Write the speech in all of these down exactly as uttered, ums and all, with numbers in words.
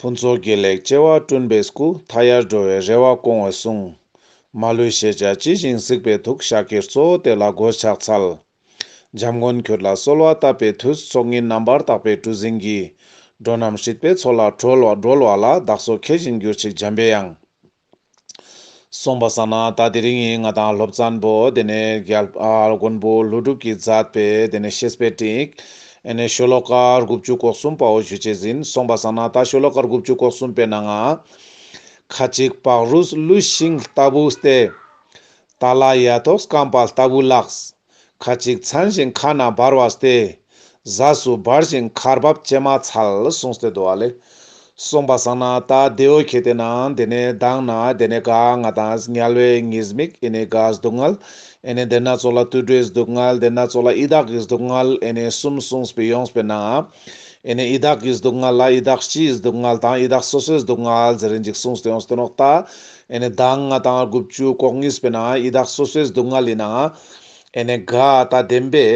ཕུན་ཚོགས་དགེ་ལེགས་བྱེ་བ་བསྐྲུན་པའི་སྐུ། མཐའ་ཡས་འགྲོ་བའི་རེ་བ་སྐོང་བའི་གསུང་། མ་ལུས་ཤེས་བྱ་ཇི་བཞིན་གཟིགས་པའི་ཐུགས། ཤཱཀྱའི་གཙོ་བོ་དེ་ལ་མགོས་ཕྱག་འཚལ། འཇམ་མགོན་ཁྱོད་ལ་གསོལ་བ་བཏབ་པའི་མཐུས། ཚོགས་གཉིས་རྣམ་པར་དག་པའི་གྲུ་གཟིངས་ཀྱིས། འགྲོ་རྣམས་སྲིད་པའི་མཚོ་ལས་སྒྲོལ་བ་སྒྲོལ་བ་ལ། བདག་སོགས་མཁས་བཞིན་གྱུར་ཅིག་འཇམ་པའི་དབྱངས། སོང་པ་སང་ན་ད་དེ་རིང་ངི་ང་དང་སློབ་ཚན་པོ་དེ་ནས་རྒྱལ་ཨ་མགོན་པོ་ཀླུ་སྒྲུབ་ཀྱིས་མཛད་པའི་དེ་ནས་བཤེས་པའི་སྤྲིངས་ཨེ་ནས་ཤོ་ལོ་ཀ་དགུ་བཅུ་གོ་གསུམ་པའོ་ཞུ་ཅེས་ཡིན། སོང་པ་སང་ན་ད་ཤོ་ལོ་ཀ་དགུ་བཅུ་གོ་གསུམ་པའི་ནང་ང་། ཁ་ཅིག་བག་རུས་ལུས་ཤིང་ལྟ་བུ་སྟེ། ཏཱ་ལ་ཡ་ཐོག་སྐམ་པ་ལྟ་བུ་ལགས། ཁ་ཅིག་མཚན་ཞིང་ཁ་ན་འབར་བ་སྟེ། ཟས་སུ་འབར་ཞིང་ཁར་བབ་བྱེ་མ་འཚལ། གསུངས་ཏེ་འདུག་པ་ལེ། སོང་པ་སང་ན་ད་དེའོ་ཁེ་ཏེ་ན་དེ་ནས་མདང་ན་དེ་ནས་ག་ང་དང་དམྱལ་བའི་ཉེས་དམིགས་ཨེ་ནས་ག་སྡུག་བསྔལ། ཨེ་ནས་དེ་ན་ཙོགས་ལ་དུད་འགྲོའི་སྡུག་བསྔལ། དེ་ན་ཙོགས་ལ་ཡི་དྭགས་ཀྱི་སྡུག་བསྔལ། ཨེ་ནས་གསུམ་གསུངས་པའི་ཡོངས་པའི་ནང་། ཨེ་ནས་ཡི་དྭགས་ཀྱི་སྡུག་བསྔལ་ལ་ཡི་དྭགས་སྤྱིའི་སྡུག་བསྔལ་དང་ཡི་དྭགས་སོ་སོའི་སྡུག་བསྔལ་ཟེར་རིན་ཅིག་གསུངས་ཏེ་ཡོངས་ཏེ་ནོག་ད། ཨེ་ནས་མདང་ང་དང་དགུ་བཅུ་གོ་གཉིས་པའི་ནང་ཡི་དྭགས་སོ་སོའི་སྡུག་བསྔལ་ཡིན་ནའང་། ཨེ་ནས་ག་ད་བདེན་པའི།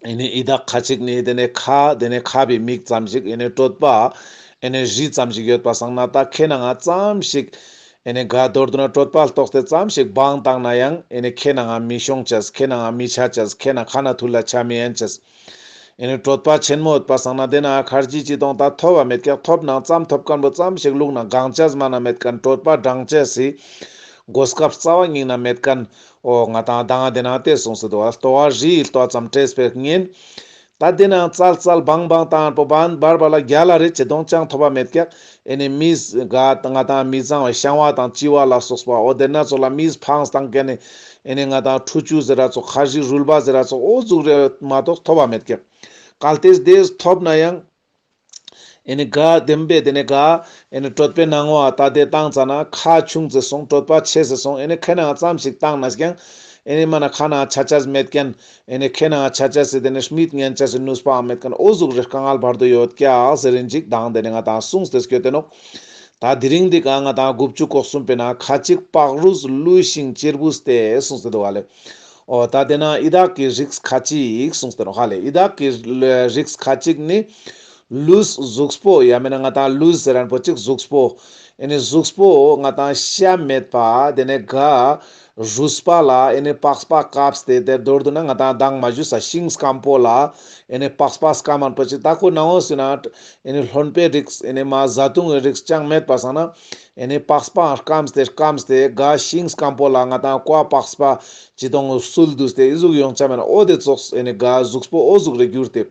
ཨེ་ནས་ཡི་དྭགས་ཁ་ཅིག་ནི་དེ་ནས་ཁ་དེ་ནས་ཁ་བའི་མིག་ཙམ་ཞིག་ཨེ་ནས་གྲོད་པ་ཨེ་ནས་རི་ཙམ་ཞིག་ཡོད་པ་སང་ན་ད་ཁེ་ནང་ཙམ་ཞིག་ཨེ་ནས་ག་མདོར་བསྡུ་ན་གྲོད་པ་ལྟོགས་ཏེ་ཙམ་ཞིག་བང་བཏང་ན་ཡང་ཨེ་ནས་ཁེ་ནང་མི་ཤོང་ཅེས། ཁེ་ནང་མི་ཆ་ཅེས། ཁེ་ནང་ཁ་ན་ཐུར་ལ་ཆ་མི་ཡན་ཅེས། ཨེ་ནས་གྲོད་པ་ཆེན་མོ་ཡོད་པ་སང་ན་དེ་ན་ཁར་ཇི་ཅི་དང་ད་ཐོབ་པ་མེད་ཀྱག། ཐོབ་ནང་ཙམ་ཐོབ་མཁན་པོ་ཙམ་ཞིག་བླུགས་ན་གང་ཅེས་མ་ན་མེད་མཁན། གྲོད་པ་འགྲང་ཅེས་སི་གོ་སྐབས་རྩ་བ་ཉིད་ན་མེད་མཁན། འོ་ང་དང་ད་ང་དེ་ན་དེ་གསུངས་སེ་འདུག་པ། ལྟོ་བ་རི་ཡི་ལྟོ་ཙམ་བཀྲེས་པའི་གཉེན། ད་དེ་ན་ཙལ་ཙལ་བང་བང་བཏང་པོ་བང་འབར་བ་ལ་རྒྱལ་ལ་རེ་ཅི་དང་ཅང་ཐོབ་པ་མེད་ཀྱག། ཨེ་ནས་མིས་ག་ང་དང་མི་གཙང་བའི་བཤང་བ་དང་གཅི་བ་ལ་སོགས་པ་འོ་དེ་ན་ཙོགས་ལ་མིས་འཕངས་བཏང་མཁན་ནི་ཨེ་ནས་ང་དང་ཁྲུ་ཆུ་ཟེར་ར་ཙོགས་ཁ་ཞིག་རུལ་པ་ཟེར་ར་ཙོགས་འོ་ཟུག་རེ་མ་གཏོགས་ཐོབ་པ་མེད་ཀྱག། གལ་ཏེ་དེ་ཐོབ་ན་ཡང་ཨེ་ནས་ག་བདེན་པའི་དེ་ནས་ག་ཨེ་ནས་གྲོད་པའི་ནང་བ་ད་དེ་བཏང་ཙ་ན་ཁ་ཆུང་ཙེ་སོང་། གྲོད་པ་ཆེ་ཙེ་སོང་། ཨེ་ནས་ཁེ་ནང་ཙམ་ཞིག་བཏང་ན་ཀྱང་ཨེ་ནས་མ་ན་ཁ་ནང་ཆ་ཆ་མེད་མཁན། ཨེ་ནས་ཁེ་ནང་ཆ་ཆ་སི་དེ་ནས་རྨིད་ཉན་ཆ་སི་ནུས་པའང་མེད་མཁན། འོ་ཟུག་རེ་དཀའ་ངལ་བར་དོ་ཡོད་ཀྱག་ཟེར་རིན་ཅིག་དང་དེ་ནས་ང་དང་གསུངས་ཏེ་སྐྱོད་དེ་ནོག། ད་དེ་རིང་འདི་ག་ང་དང་དགུ་བཅུ་གོ་གསུམ་པའི་ནང་ཁ་ཅིག་བག་རུས་ལུས་ཤིང་གཅེར་བུ་སྟེ་གསུངས་ཏེ་འདུག་པ་ལེ། འོ་ད་དེ་ན་ཡི་དྭགས་ཀྱི་རིགས་ཁ་ཅིག་གསུངས་ཏེ་ནོག་ཧ་ལེ། ཡི་དྭགས་ཀྱི་རིགས་ཁ་ཅིག་ནི་ལུས་གཟུགས་པོ་ཡང་མེད་ན་ང་དང་ལུས་ཟེར་མཁན་པོ་ཅིག་གཟུགས་པོ། ཨེ་ནས་གཟུགས་པོ་ང་དང་ཤ་མེད་པ་དེ་ནས་ག་རུས་པ་ལ་ཨེ་ནས་པགས་པ་བཀབས་ཏེ་དེ་མདོར་བསྡུ་ན་ང་དང་མདང་མ་ཞུས་ས་ཤིང་སྐམ་པོ་ལ་ཨེ་ནས་པགས་པ་སྐམ་མཁན་པོ་ཅིག། ད་ཁོ་ནང་འོ་སི་ན་ཨེ་ནས་རློན་པའི་རིགས་ཨེ་ནས་མ་བཟའ་བཏུང་གི་རིགས་ཅང་མེད་པ་སང་ན་ཨེ་ནས་པགས་པའང་སྐམས་ཏེ་སྐམས་ཏེ་ག་ཤིང་སྐམ་པོ་ལ་ང་དང་ཀོ་བ་པགས་པ་ཅི་དང་སུལ་བསྡུས་ཏེ་ཨི་ཟུག་ཡོང་ཆ་མེད་ན་འོ་དེ་ཙོགས་ཨེ་ནས་ག་གཟུགས་པོ་འོ་ཟུག་རེ་གྱུར་ཏེ།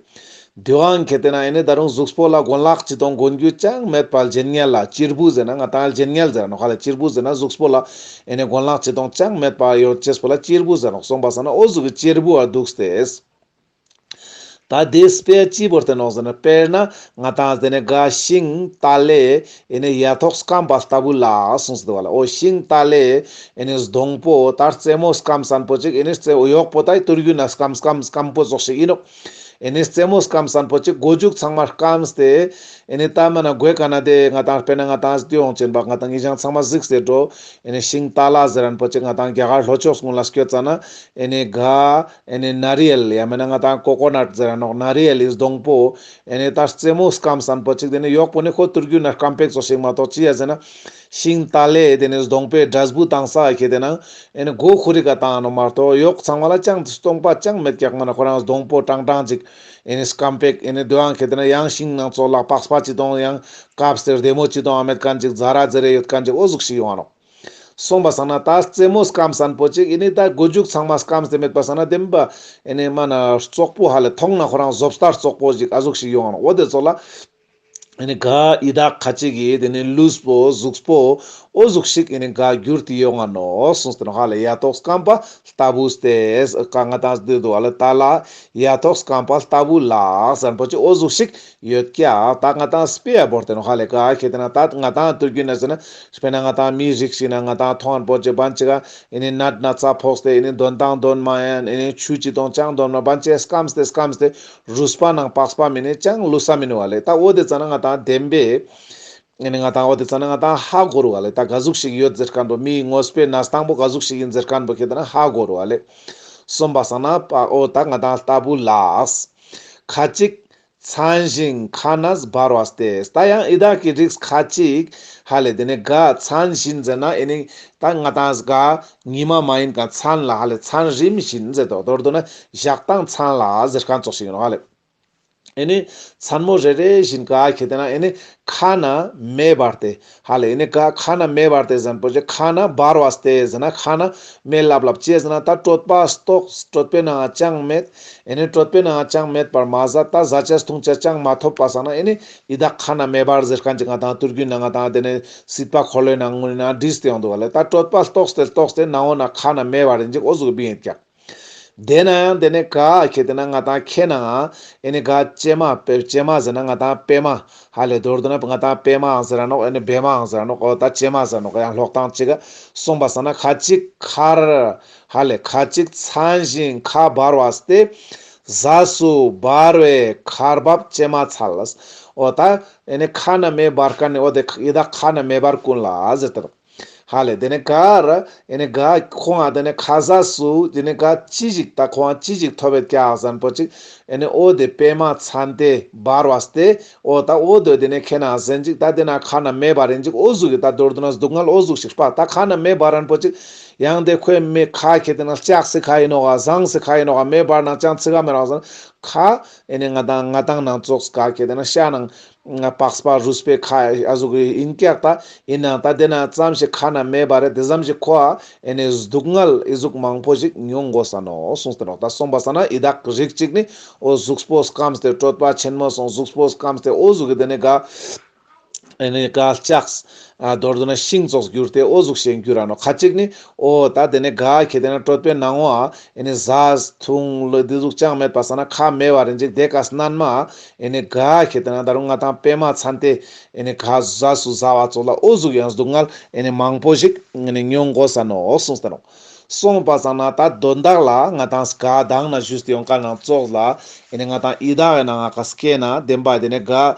དེའང་ཁེ་ཏེ་ན་ཨེ་ནས་ད་རུང་གཟུགས་པོ་ལ་གོན་ལག་ཅི་དང་གོན་རྒྱུ་ཅང་མེད་པ་ལྗེན་ཉལ་ལ་གཅེར་བུ་ཟེར་ན་ང་དང་ལྗེན་ཉལ་ཟེར་ནོག་ཧ་ལེ། གཅེར་བུ་ཟེར་ན་གཟུགས་པོ་ལ་ཨེ་ནས་གོན་ལག་ཅི་དང་ཅང་མེད་པ་ཡོད་ཅེས་པོ་ལ་གཅེར་བུ་ཟེར་ནོག། སོང་པ་སང་ན་འོ་ཟུག་གི་གཅེར་བུ་བ་འདུག་སྟེ། ད་དེ་དཔེ་ཅི་བོར་ཏེ་ནོག་ཟེར་ན་དཔེར་ན་ང་དང་དེ་ནས་ག་ཤིང་ཏ་ལའི་ཨེ་ནས་ཡ་ཐོག་སྐམ་པ་ལྟ་བུ་ལ་གསུངས་ཏེ་འདུག་པ་ལེ། འོ་ཤིང་ཏ་ལའི་ཨེ་ནས་སྡོང་པོ་ད་རྩེ་མོ་སྐམ་སན་པོ་ཅིག་ཨེ་ནས་རྩེ་མོ་ཡོག་པོ་ད་ཏུར་གུ་ན་སྐམ་སྐམ་སྐམ་པོ་ཙོགས་ཤིག་ཡིན་ནོག། ཨེ་ནས་རྩེ་མོ་སྐམ་སན་པོ་ཅིག་མགོ་མཇུག་ཚང་མ་སྐམས་ཏེ་ཨེ་ནས་ད་མ་ན་གོས་ག་ན་དེ་ང་དང་དཔེར་ན་ང་དང་སྟོད་ཡོང་ཅན་པ་ང་དང་ངེད་ཅག་ཚང་མ་གཟིགས་ཏེ་འགྲོ། ཨེ་ནས་ཤིང་ཏ་ལ་ཟེར་མཁན་པོ་ཅིག་ང་དང་རྒྱ་གར་ལྷོ་ཕྱོགས་ཀུན་ལ་སྐྱོད་ཙ་ན་ཨེ་ནས་ག་ཨེ་ནས་ན་རི་ཡལ་ཡང་མེད་ན་ང་དང་ཀོ་ཀོ་ནཊ་ཟེར་ར་ནོག། ན་རི་ཡལ་ལི་སྡོང་པོ་ཨེ་ནས་ད་རྩེ་མོ་སྐམ་སན་པོ་ཅིག་དེ་ནས་ཡོག་པོ་ནི་ཁོ་ཏུར་གུ་ན་སྐམ་པེག་ཙོགས་ཤིག་མ་གཏོགས་ཅི་ཡ་ཟེར་ན། ཤིང་ཏ་ལའི་དེ་ནས་སྡོང་པོའི་འབྲས་བུ་བཏང་ས་ཁེ་ཏེ་ན་ཨེ་ནས་མགོ་ཁུ་རི་ཀ་བཏང་ནོག་མ་གཏོགས་ཡོག་ཚང་མ་ལ་ཅང་སྟོང་པ་ཅང་མེད་ཀྱག་མ་ན་ཁོ་རང་སྡོང་པོ་ཀྲང་ཀྲང་ཅིག་ཨེ་ནས་སྐམ་པེག་ཨེ་ནས་དེའང་ཁེ་ཏེ་ན་ཡང་ཤིང་ནང་ཙོགས་ལ་པགས་པ་ཅི་དང་ཡང་བཀབས་ཏེ་རྡེ་མོ་ཅི་དང་ཨ་མེད་མཁན་ཅིག་ཛ་ར་ཛེ་རེ་ཡོད་མཁན་ཅིག་འོ་ཟུག་ཤིག་ཡོང་ང་ནོག། སོང་པ་སང་ན་ད་རྩེ་མོ་སྐམ་སན་པོ་ཅིག་ཨེ་ནི་ད་མགོ་མཇུག་ཚང་མ་སྐམས་ཏེ་མེད་པ་སང་ན་བདེན་པ་ཨེ་ནི་མ་ན་བཙོག་པོ་ཧ་ལས་མཐོང་ན་ཁོ་རང་བཟོ་ལྟ་བཙོག་པོ་ཞིག་ཨ་ཟུག་ཞིག་ཡོང་ང་ནོག། འོ་དེ་ཙོགས་ལ་ཨེ་ནི་ག་ཡི་དྭགས་ཁ་ཅིག་གི་དེ་ནི་ལུས་པོ་གཟུགས་པོ་འོ་ཟུག་ཞིག་ཨེ་ནི་ག་འགྱུར་ཏེ་ཡོང་ང་ནོག་གསུངས་ཏེ་ནོག་ཧ་ལས། ཡ་ཐོག་སྐམ་པ་ལྟ་བུ་སྟེ། ཀ་ང་དང་འདི་འདུག་ཧ་ལས། ཏ་ལ་ཡ་ཐོག་སྐམ་པ་ལྟ་བུ་ལ་ཟེར་མཁན་པོ་ཅིག་འོ་ཟུག་ཞིག་ཡོད་ཀྱག། ད་ང་དང་དཔེ་ཡ་བོར་ཏེ་ནོག་ཧ་ལས། ག་ཁེ་ཏེ་ན་ད་ང་དང་ཐུར་རྒྱུད་ན་ཟེར་ན་དཔེར་ན་ང་དང་མིའི་རིགས་ཤིག་ན་ང་དང་མཐོང་བ་པོ་ཅིག་བན་ཅིག་ག་ཨེ་ནི་ནད་ན་ཚ་ཕོག་སྟེ་ཨེ་ནི་འདོན་དང་འདོན་མ་ཡན་ཨེ་ནི་ཆུ་ཅིག་དང་ཅང་འདོན་མ་བན་ཅིག་སྐམས་ཏེ་སྐམས་ཏེ་རུས་པ་ནང་པགས་པ་མེ་ནི་ཅང་ལུས་ས་མེ་ནི་ཧ་ལས། ད་འོ་དེ་ཙ་ན་ང་དང་བདེན་པས་ཨེ་ནི་ང་དང་འོ་དེ་ཙ་ན་ང་དང་ཧ་གོ་རུ་ཧ་ལས། ད་ག་ཟུག་ཞིག་ཡོད་ཟེར་མཁན་པོ་མིའི་དངོས་པོའི་གནས་སྟངས་པོ་ག་ཟུག་ཞིག་ཡིན་ཟེར་མཁན་པོ་ཁེ་ཏེ་ན་ཧ་གོ་རུ་ཧ་ལས། སོང་པ་སང་ན་པ་འོ་ད་ང་དང་ལྟ་བུ་ལ་ཁ་ཅིག་ཚན་ཞིང་ཁ་ནས་འབར་བ་སྟེ། ད་ཡང་ཡི་དྭགས་ཀྱི་རིགས་ཁ་ཅིག་ཧ་ལེ་དེ་ནས་ག་ཚན་ཞིང་ཟེར་ན་ཨེ་ནི་ད་ང་ཏང་ག་ཉི་མ་མ་ཡིན་ག་མཚན་ལ་ཧ་ལེ་མཚན་རིམ་བཞིན་ཟེར་དོ། མདོར་བསྡུ་ན་ཞག་དང་མཚན་ལ་ཟེར་མཁན་ཙོགས་ཤིག་ཡིན་ནོག་ཧ་ལེ། ཨེ་ནི་མཚན་མོ་རེ་རེ་བཞིན་ག་ཁེ་ཏེ་ན་ཨེ་ནི་ཁ་ན་མེ་འབར་ཏེ་ཧ་ལེ། ཨེ་ནི་ག་ཁ་ན་མེ་འབར་ཏེ་ཟེར་ན་པོ་ཅིག་ཁ་ན་འབར་བ་སྟེ་ཟེར་ན་ཁ་ན་མེ་ལབ་ལབ་ཅེས་ཟེར་ན་ད་གྲོད་པ་ལྟོགས། གྲོད་པའི་ནང་ཅང་མེད། ཨེ་ནི་གྲོད་པའི་ནང་ཅང་མེད་པར་མ་ཟད་ད་ཟ་ཅེས་འཐུང་ཅེས་ཅང་མ་ཐོབ་པ་སང་ན་ཨེ་ནི་ཡི་དྭགས་ཁ་ན་མེ་འབར་ཟེར་མཁན་ཅིག་ང་ཏང་དུས་རྒྱུན་ན་ང་ཏང་དེ་ནས་སྲིད་པ་འཁོར་ལོའི་ནང་ངུ་ན་བྲིས་ཏེ་ཡོང་འདུག་ག་ལེ། ད་གྲོད་པ་ལྟོགས་ཏེ་ལྟོགས་ཏེ་ནང་འོ་ན་ཁ་ན་མེ་འབར་ཡིན་ཅིག་འོ་ཟུག་གི་བིང་ཡིན་ཀྱག་དེ་ན་ཡང་དེ་ནས་ག་ཁེ་ཏེ་ན་ང་ཏང་ཁེ་ནའང་ཨེ་ནི་ག་ཅེ་མ་པེ་ཅེ་མ་ཟེར་ན་ང་ཏང་པེ་མ་ཧ་ལེ། མདོར་བསྡུ་ན་ང་ཏང་པེ་མའང་ཟེར་ར་ནོག་ཨེ་ནི་བེ་མའང་ཟེར་ར་ནོག་འོ་ད་ཅེ་མ་ཟེར་ར་ནོག་ཡང་ཀློག་སྟངས་གཅིག་ག་སོང་པ་སང་ན་ཁ་ཅིག་ཁར་ཧ་ལེ་ཁ་ཅིག་ཚན་ཞིང་ཁ་འབར་བ་སྟེ། ཟས་སུ་འབར་བའི་ཁར་བབ་ཅེ་མ་འཚལ། འོ་ད་ཨེ་ནི་ཁ་ན་མེ་འབར་མཁན་ནི་འོ་དེ་ཡི་དྭགས་ཁ་ན་མེ་འབར་ཀུན་ལ་ཟེར་ཏེ་རོ། ཧ་ལེ། དེ་ནས་ག་ར་ཨེ་ནི་ག་ཁོང་ང་དེ་ནས་ཁ་ཟས་སུ་དེ་ནས་ག་ཅི་ཞིག་ད་ཁོང་ང་ཅི་ཞིག་ཐོབ་ཡོད་ཀྱག་ཟེར་ན་པོ་ཅིག་ཨེ་ནི་འོ་དེ་པེ་མ་ཚན་ཏེ་འབར་བ་སྟེ། འོ་ད་འོ་དེ་དེ་ནས་ཁེ་ན་ཟེར་ཅིག་ད་དེ་ན་ཁ་ན་མེ་འབར་ཡིན་ཅིག་འོ་ཟུག་གི་ད་མདོར་བསྡུ་ན་སྡུག་བསྔལ་འོ་ཟུག་ཞིག་པ། ད་ཁ་ན་མེ་འབར་རན་པོ་ཅིག་ཡང་དེ་ཁོའི་མེ་ཁ་ཁེ་དེ་ན་ལྕགས་སི་ཁ་ཡིན་ནོག་ག་ཟངས་སི་ཁ་ཡིན་ནོག་ག་མེ་འབར་ན་ཅང་ཚིག་ག་མེ་རག་ཟེར་ན་ཁ་ཨེ་ནི་ང་ཏང་ང་ཏང་ནང་ཙོགས་ག་ཁེ་དེ་ན་ཤ་ནང་པགས་པ་རུས་པའི་ཁ་ཨ་ཟུག་ཡིན་ཀྱག་ད་ཡིན་ནའང་ད་དེ་ན་ཙམ་ཞིག་ཁ་ན་མེ་འབར་རེ་དེ་ཙམ་ཞིག་ཁོ་ཨ་ཨེ་ནི་སྡུག་བསྔལ་ཨི་ཟུག་མང་པོ་ཞིག་མྱོང་དགོས་ས་ནོག་གསུངས་ཏེ་ནོག་ད་སོང་པ་སང་ན་ཡི་དྭགས་རིགས་གཅིག་ནི་འོ་གཟུགས་པོ་སྐམས་ཏེ་གྲོད་པ་ཆེན་མོ་སོང་གཟུགས་པོ་སྐམས་ཏེ་འོ་ཟུག་གི་དེ་ནས་ག་ཨེ་ནི་ག་ལྕགས་ཨ་མདོར་བསྡུ་ན་ཤིང་ཙོགས་གྱུར་ཏེ་འོ་ཟུག་ཞིག་གྱུར་ར་ནོག་ཁ་ཅིག་ནི་འོ་ད་དེ་ནས་ག་ཁེ་དེ་ན་གྲོད་པའི་ནང་ངོ་ཨ་ཨེ་ནི་ཟས་འཐུང་ལོ་དེ་ཟུག་ཅང་མེད་པ་སང་ན་ཁ་མེ་འབར་རིན་ཅིག་དེ་ཀ་སྣན་མ་ཨེ་ནི་ག་ཁེ་དེ་ན་ད་རུང་ང་ཏང་པེ་མ་ཚན་ཏེ་ཨེ་ནི་ག་ཟས་སུ་ཟ་བ་ཙོགས་ལ་འོ་ཟུག་ཡང་སྡུག་བསྔལ་ཨེ་ནི་མང་པོ་ཞིག་ཨེ་ནི་མྱོང་དགོས་ས་ནོག་གསུངས་ཏེ་ནོག་སོང་པ་སང་ན་ད་དོན་དག་ལ་ང་ཏང་ག་དང་ན་ཞུས་ཏེ་ཡོང་མཁན་ནང་ཙོགས་ལ་ཨེ་ནི་ང་ཏང་ཡི་དྭགས་ཡིན་ན་ང་ཀ་སྐྱེས་ན་བདེན་པ་དེ་ནས་ག་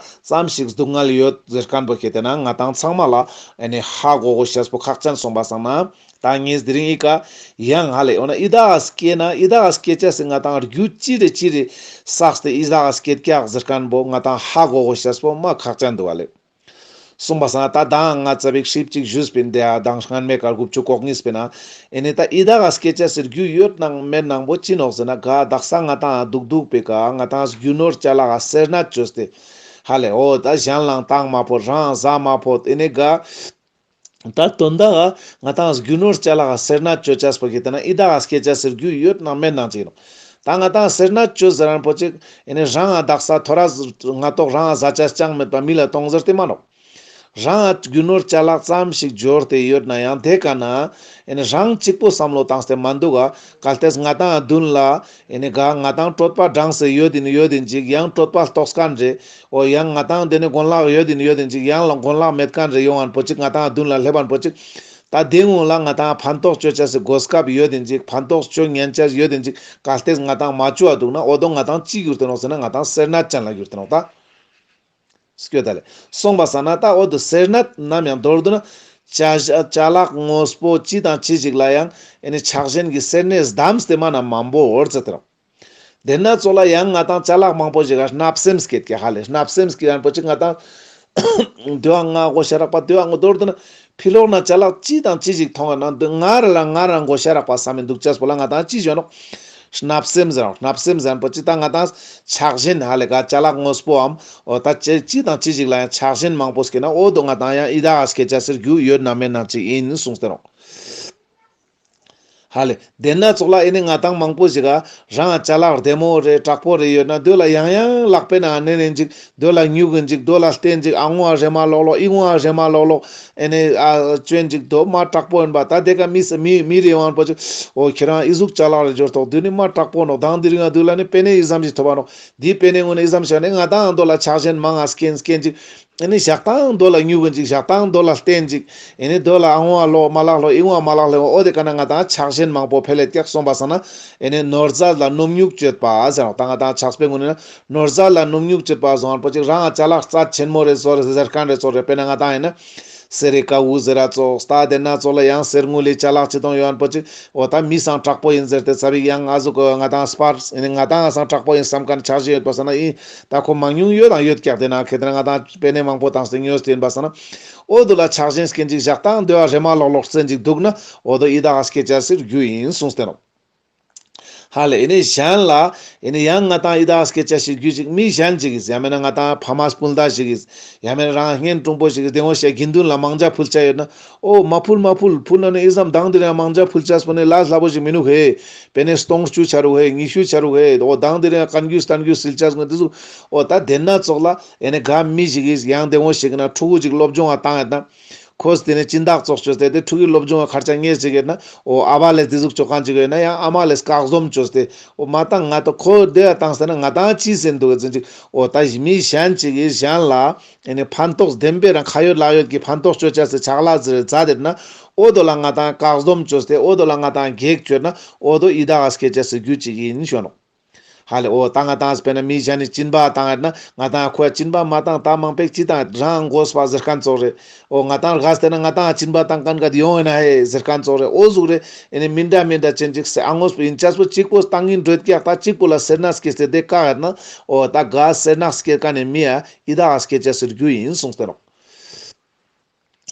ཙམ་ཞིག་སྡུག་བསྔལ་ཡོད་ཟེར་མཁན་པོ་ཁེ་དེ་ན་ང་ཏང་ཚང་མ་ལ་ཨེ་ནི་ཧ་གོ་དགོས་ཤེས་པོ་ཁག་ཅན། སོང་པ་སང་ན་ད་ངས་དེ་རིང་ཨི་ཀ་ཡང་ཧ་ལེ་འོ་ན་ཡི་དྭགས་སྐྱེས་ན་ཡི་དྭགས་སྐྱེ་ཅེས་སི་ང་ཏང་རྒྱུ་ཅི་རེ་ཅི་རེ་བསགས་ཏེ་ཡི་དྭགས་སྐྱེ་ཀྱག་ཟེར་མཁན་པོ་ང་ཏང་ཧ་གོ་དགོས་ཤེས་པོ་མ་ཁག་ཅན་འདུག་ཧ་ལེ། སོང་པ་སང་ད་ང་ཙ་པིག་ཧྲིབ་ཅིག་ཞུས་པིན་དེ་ཨ་དང་སྔན་མའི་ཀ་དགུ་བཅུ་གོ་གཉིས་པིན་ན་ཨེ་ནི་ད་ཡི་དྭགས་སྐྱེ་ཅེས་སི་རྒྱུ་ཡོད་ནང་མེད་ནང་པོ་ཅི་ནོག་ཟེར་ན་ག་དག་ས་ང་ཏང་འདུག་འདུག་པའི་ཀ་ང་ཏང་རྒྱུ་ནོར་ཅ་ལག་ག་སེར་སྣ་བཅོས་ཏེ་ཧ་ལེ་འོ་ད་གཞན་ལའང་བཏང་མ་ཕོད་རང་ཟ་མ་ཕོད་ཨེ་ནི་ག་ད་དོན་དག་ག་ང་ཏང་རྒྱུ་ནོར་ཅ་ལག་ག་སེར་སྣ་བཅོ་ཅེས་པོ་ཁེ་དེ་ན་ཡི་དྭགས་སྐྱེ་ཅེས་སི་རྒྱུ་ཡོད་ནང་མེད་ནང་ཅིག་ནོག་ད་ང་ཏང་སེར་སྣ་བཅོས་ཟེར་རན་པོ་ཅིག་ཨེ་ནི་རང་ང་དག་ས་ཐོ་རས་ང་ཏོག་རང་ང་ཟ་ཅེས་ཅང་མེད་པ་མི་ལ་གཏོང་ཟེར་ཏེ་མ་ནོག་རང་ང་རྒྱུ་ནོར་ཅ་ལག་ཙམ་ཞིག་འབྱོར་ཏེ་ཡོད་ན་ཡང་དེ་ཀ་ན་ཨེ་ནི་རང་གཅིག་པོ་བསམ་བློ་བཏང་སྟེ་མ་འདུག་ག་གལ་ཏེ་ང་ཏང་མདུན་ལ་ཨེ་ནི་ག་ང་ཏང་གྲོད་པ་འགྲངས་ཏེ་ཡོད་ཡིན་ཡོད་ཡིན་ཅིག་ཡང་གྲོད་པ་ལྟོགས་མཁན་རེ། འོ་ཡང་ང་ཏང་དེ་ནི་གོན་ལག་ཡོད་ཡིན་ཡོད་ཡིན་ཅིག་ཡང་ལ་གོན་ལག་མེད་མཁན་རེ་ཡོང་ངན་པོ་ཅིག་ང་ཏང་མདུན་ལ་སླེབས་པ་པོ་ཅིག་ད་དེ་སྔོན་ལ་ང་ཏང་ཕན་ཐོགས་བཅོ་ཅེས་སི་གོ་སྐབས་ཡོད་ཡིན་ཅིག་ཕན་ཐོགས་བཅོ་ཉན་ཅེས་ཡོད་ཡིན་ཅིག་གལ་ཏེ་ང་ཏང་མ་བཅོ་བ་འདུག་ན་འོ་དོ་ང་ཏང་ཅི་གྱུར་ཏེ་ནོག་ཟེར་ན་ང་ཏང་སེར་སྣ་ཅན་ལ་གྱུར་ཏེ་ནོག་ད་སྐྱོ་ད་ལེ། སོང་པ་སང་ན་ད་འོ་དོ་སེར་སྣ་ནམ་ཡང་མདོར་བསྡུ་ན་ཅ་ཅ་ལག་དངོས་པོ་ཅི་དང་ཅི་ཞིག་ལ་ཡང་ཨེ་ནི་ཆགས་ཞེན་གྱི་སེར་སྣས་བསྡམས་ཏེ་མ་ན་མང་པོ་འོར་ཙེ་ཏེ་རང་། དེ་ན་ཙོགས་ལ་ཡང་ང་ཏང་ཅ་ལག་མང་པོ་ཞིག་ག་བརྣབ་སེམས་སྐྱེད་ཀྱི་ཧ་ལེ། བརྣབ་སེམས་སྐྱེད་ཡང་པོ་ཅིག་ང་ཏང་དེ་བ་ང་གོ་ཤ་རག་པ་དེ་བ་ང་མདོར་བསྡུ་ན་ཕི་ལོག་ན་ཅ་ལག་ཅི་དང་ཅི་ཞིག་མཐོང་བ་ན་འདི་ང་ར་ལ་ང་རང་གོ་ཤ་རག་པ་བསམ་མི་འདུག་ཅེས་པོ་ལ་ང་ཏང་ཅི་ཞོན་ནོག་བརྣབ་སེམས་ཟེར་རང་། བརྣབ་སེམས་ཟེར་པོ་ཅིག་ད་ང་ཏང་ཆགས་ཞེན་ཧ་ལེ་ག་ཅ་ལག་དངོས་པོའམ་འོ་ད་ཅི་ཅི་དང་ཅི་ཞིག་ལ་ཡང་ཆགས་ཞེན་མང་པོ་སྐྱེས་ན་འོ་དོ་ང་ཏང་ཡང་ཡི་དྭགས་སྐྱེ་ཅེས་སི་རྒྱུ་ཡོད་ན་མེད་ན་ཅིག་ཡིན་གསུངས་ཏེ་ནོག་ཧ་ལེ། དེ་ན་ཙོགས་ལ་ཨེ་ནི་ང་ཏང་མང་པོ་ཞིག་ག་རང་ཅ་ལག་བདེ་མོ་རེ་དྲག་པོ་རེ་ཡོད་ན་དེ་ལ་ཡང་ཡང་ལག་པའི་ནང་ནེ་ནེ་ཅིག་དེ་ལ་ཉུག་གིན་ཅིག་དེ་ལ་བསྟན་ཅིག་ཨ་ངོ་ཨ་རེ་མ་ལོག་ལོག་ཨི་ངོ་ཨ་རེ་མ་ལོག་ལོག་ཨེ་ནི་ཨ་ཅོན་ཅིག་དོ་མ་དྲག་པོ་ཡིན་པ། ད་དེ་ཀ་མི་ས་མི་མི་རེ་ཡོང་པོ་ཅིག་འོ་ཁྱེད་རང་ཨི་ཟུག་ཅ་ལག་རེ་འབྱོར་ཐོག་དེ་ནི་མ་དྲག་པོ་ནོག་དང་དེ་རིང་ང་དེ་ལ་ནི་པེ་ནེ་ཨི་ཙམ་ཞིག་ཐོབ་པ་ནོག་དེ་པེ་ནེ་ངོ་ནི་ཨི་ཙམ་ཞིག་ནི་ང་ཏང་དེ་ལ་ཆགས་ཞེན་མང་ང་སྐྱེན་སྐྱེན་ཅིག་ཨེ་ནི་ཞག་དང་དོ་ལ་ཉུག་གིན་ཅིག་ཞག་དང་དོ་ལ་བསྟན་ཅིག་ཨེ་ནི་དོ་ལ་ཨ་ངོ་ཨ་ལོག་མ་ལག་ལོག་ཨི་ངོ་ཨ་མ་ལག་ལོག་འོ་དེ་ཀ་ན་ང་ཏང་ཆགས་ཞེན་མང་པོ་འཕེལ་ལེ་ཀྱག་སོང་པ་སང་ན་ཨེ་ནི་ནོར་རྫས་ལ་སྣུམ་ཉུག་སྤྱོད་པ་ཟེར་ནོག་ད་ང་ཏང་ཆགས་པའི་ངོ་ནི་ན་ནོར་རྫས་ལ་སྣུམ་ཉུག་སྤྱོད་པ་ཟེར་པོ་ཅིག་རང་ང་ཅ་ལག་རྩ་ཆེན་མོ་རེ་ཟོ་རེ་ཟེར་མཁན་རེ་ཚོ་རེ་དཔེར་ན་ང་ཏང་ཨེ་ནི་ གསེར་རི་ཀ་བོ་ཟེར་ར་ཙོགས་ད་དེ་ན་ཙོགས་ལ་ཡང་གསེར་དངུལ་ལི་ཅ་ལག་ཅི་དང་ཡོང་པོ་ཅིག་འོ་ད་མི་སང་དྲག་པོ་ཡིན་ཟེར་ཏེ་ཙ་པིག་ཡང་ང་ཟུག་གི་ང་དང་སྤར་ཨེ་ནི་ང་དང་སང་དྲག་པོ་ཡིན་བསམ་མཁན་ཆགས་ཞིག་ཡོད་པ་སང་ན་ཨི་ད་ཁོ་མང་ཉུང་ཡོད་དང་ཡོད་ཀྱག་དེ་ན་ཁེ་དེ་ན་ང་དང་པེ་ནེ་མང་པོ་བཏང་སྟེ་ཉོས་ཏེ་ཡིན་པ་སང་ན་འོ་དུ་ལ་ཆགས་ཞེན་སྐྱེན་ཅིག་བཞག་དང་འདོད་པ་རེ་མ་ལོག་ལོག་བཙན་ཅིག་འདུག་ན་འོ་དུ་ཡི་དྭགས་སྐྱེ་ཅེས་སི་རྒྱུ་ཡིན་གསུངས་ཏེ་ནོག་ཧ་ལེ། ཨེ་ནི་གཞན་ལ་ཨེ་ནི་ཡང་ང་དང་ཡི་དྭགས་སྐྱེ་ཅེས་སི་རྒྱུ་ཅིག་མི་གཞན་ཅིག་གིས་ཡང་མེད་ན་ང་དང་ཕ་མ་སྤུན་ཟླ་ཞིག་གིས་ཡང་མེད་ན་རང་གཉེན་དྲུང་པོ་ཞིག་གིས་དེ་འོ་ཞེས་དགེ་འདུན་ལ་མང་ཇ་ཕུལ་ཆ་ཡོད་ན་འོ་མ་ཕུལ་མ་ཕུལ་ཕུལ་ན་ནི་ཨི་ཙམ་དང་དེ་རིང་མང་ཇ་ཕུལ་ཆ་སྤོ་ནི་ལ་སླ་པོ་ཞིག་མི་ནུག་ཧེ། པེ་ནེ་སྟོང་བཅུ་ཆ་རུག་ཧེ་ཉི་ཤུ་ཆ་རུག་ཧེ་འོ་དང་དེ་རིང་བཀའ་འགྱུར་བསྟན་འགྱུར་སིལ་ཆ་སྔོན་དེ་ཟུག་འོ་ད་དེ་ན་ཙོགས་ལ་ཨེ་ནི་ག་མི་ཞིག་གིས་ཡང་དེ་འོ་ཞིག་ན་ཕྲུ་གུ་ཅིག་སློབ་སྦྱོང་བ་བཏང་ཡོད་ན། ཁོས་དེ་ནས་སྦྱིན་བདག་ཙོགས་བཅོས་ཏེ་དེ་ཕྲུ་གུའི་སློབ་སྦྱོང་ཁར་ཆ་ངེས་ཅིག་ཡོད་ན་འོ་ཨ་བ་ལས་དེ་ཟུག་བཅོ་མཁན་ཅིག་ཡོད་ན་ཡང་ཨ་མ་ལས་བཀག་སྡོམ་བཅོས་ཏེ་འོ་མ་བཏང་ང་ཏོ་ཁོ་དེ་ཡ་བཏང་ཟེར་ན་ང་ཏང་ཅི་ཟེར་འདུག་ཟེར་ཅིག་འོ་ད་མི་གཞན་ཅིག་གིས་གཞན་ལ་ཨེ་ནི་ཕན་ཐོགས་བདེན་པའི་རང་ཁ་ཡོད་ལག་ཡོད་ཀྱི་ཕན་ཐོགས་བཅོ་ཆ་སེ་ཆག་ལ་ཟེར་མཛད་དེ་ན་འོ་དོ་ལ་ང་ཏང་བཀག་སྡོམ་བཅོས་ཏེ་འོ་དོ་ལ་ང་ཏང་གེགས་བཅོས་ན་འོ་དོ་ཡི་དྭགས་སྐྱེ་ཆ་སེ་རྒྱུ་ཅིག་ཡིན་ཞུ་ནོག་ཧ་ལེ། འོ་ད་ང་ཏང་དཔེར་ན་མི་གཞན་ནི་སྦྱིན་པ་བཏང་ཡོད་ན་ང་ཏང་ཁོ་ཡ་སྦྱིན་པ་མ་བཏང་ད་མང་པོ་ཅི་བཏང་རང་དགོས་པ་ཟེར་མཁན་ཙོགས་རེད། འོ་ང་ཏང་རྒས་ཏེ་ན་ང་ཏང་སྦྱིན་པ་བཏང་མཁན་ག་ཡོང་ཡོད་ན་ཧེ་ཟེར་མཁན་ཙོགས་རེད། འོ་ཟུག་རེད། ཨེ་ནི་མི་འདྲ་མི་འདྲ་ཅན་ཅིག་སེ་ཨ་དངོས་པོ་ཡིན་ཆ་སྤོ་གཅིག་པོ་བཏང་གིན་འགྲོ་ཀྱག་ད་གཅིག་པོ་ལ་སེར་སྣ་སྐྱེས་ཏེ་དེ་བཀག་ཡོད་ན་འོ་ད་ག་སེར་སྣ་སྐྱེ་མཁན་ནི་མི་ཡ་ཡི་དྭགས་སྐྱེ་ཆ་སེ་རྒྱུ་ཡིན་གསུངས་ཏེ་ནོག་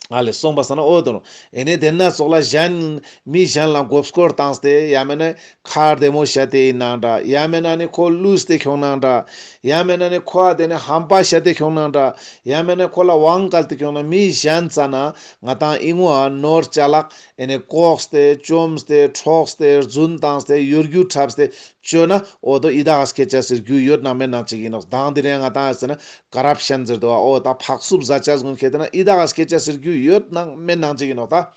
ཨ་ལེ་སོང་པ་སང་ན་འོ་དོ་ནོ། ཨེ་ནེ་དེ་ན་ཙོགས་ལ་གཞན་མི་གཞན་ལ་མགོ་སྐོར་བཏང་སྟེ་ཡང་མེད་ན་ཁ་བདེ་མོ་བཤད་དེ་ཡིན་ནང་འདྲ། ཡང་མེད་ན་ནི་ཁོ་བསླུས་ཏེ་ཁྱོང་ནང་འདྲ། ཡང་མེད་ན་ནི་ཁོ་ཨ་དེ་ནི་ཧམ་པ་བཤད་དེ་ཁྱོང་ནང་འདྲ། ཡང་མེད་ན་ཁོ་ལ་དབང་བཀལ་ཏེ་ཁྱོང་ན་མི་གཞན་ཙ་ན་ང་ཏང་ཨི་ངོ་ཨ་ནོར་ཅ་ལག་ཨེ་ནེ་བཀོག་སྟེ་བཅོམ་སྟེ་འཕྲོག་སྟེ་རྫུན་བཏང་སྟེ་གཡོ་སྒྱུ་འཁྲབ་སྟེ་བཅོས་ན་འོ་དོ་ཡི་དྭགས་སྐྱེ་ཆ་སེ་རྒྱུ་ཡོད་ནང་མེད་ནང་ཅིག་ཡིན་ནོག་དང་དེ་རིང་ང་ཏང་ཟེར་ན་ཀ་རབ་ཤན་ཟེར་དོ་འོ་ད་ཕག་སུབ་ཟ་ཆ་སྒོན་ཁེ་ཏེ་ན་ཡི་དྭགས་སྐྱེ་ཆ་སེ་རྒྱུ་ཡོད་ནང་མེད་ནང་ཅིག་ཡིན་ནོག་ད།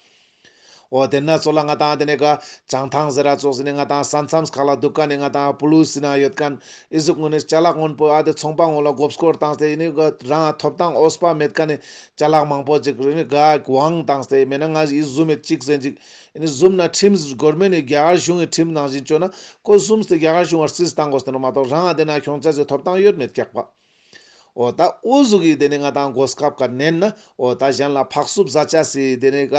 འོ་དེ་ན་ཙོགས་ལ་ང་ཏང་དེ་ནེ་ག་བྱང་ཐང་ཟེར་ར་ཙོགས་ཟེར་ནེ་ང་ཏང་ས་མཚམས་ཁག་ལ་འདུག་མཁན་ནི་ང་ཏང་པུ་ལུ་སི་ན་ཡོད་མཁན་ཨི་ཟུག་ངོ་ནེ་ཅ་ལག་སྔོན་པོ་ཨ་དེ་ཚོང་པ་ངོ་ལ་མགོ་སྐོར་བཏང་སྟེ་ཨི་ནི་ག་རང་ཐོབ་ཐང་འོས་པ་མེད་མཁན་ནི་ཅ་ལག་མང་པོ་ཅིག་རེ་ནི་ག་དབང་བཏང་སྟེ་མེད་ན་ང་ཨི་ཟུམ་མེད་ཅིག་ཟེར་ཅིག་ཨེ་ནི་བཟུམ་ན་ཁྲིམས་གོར་མེན་ནི་རྒྱ་གར་གཞུང་གི་ཁྲིམས་ནང་བཞིན་བཅོས་ན་ཁོ་བཟུམ་སྟེ་རྒྱ་གར་གཞུང་བར་སིལ་བཏང་དགོས་ཏེ་ནོ་མ་གཏོགས་རང་ཨ་དེ་ན་ཁྱོང་ཆ་ཟེ་ཐོབ་ཐང་ཡོད་མེད་ཀྱག་པ། འོ་ད་འོ་ཟུག་གི་དེ་ནི་ང་ཏང་གོ་སྐབས་ཀ་ནན་ན་འོ་ད་གཞན་ལ་ཕག་སུབ་ཟ་ཆ་སི་དེ་ནི་ག་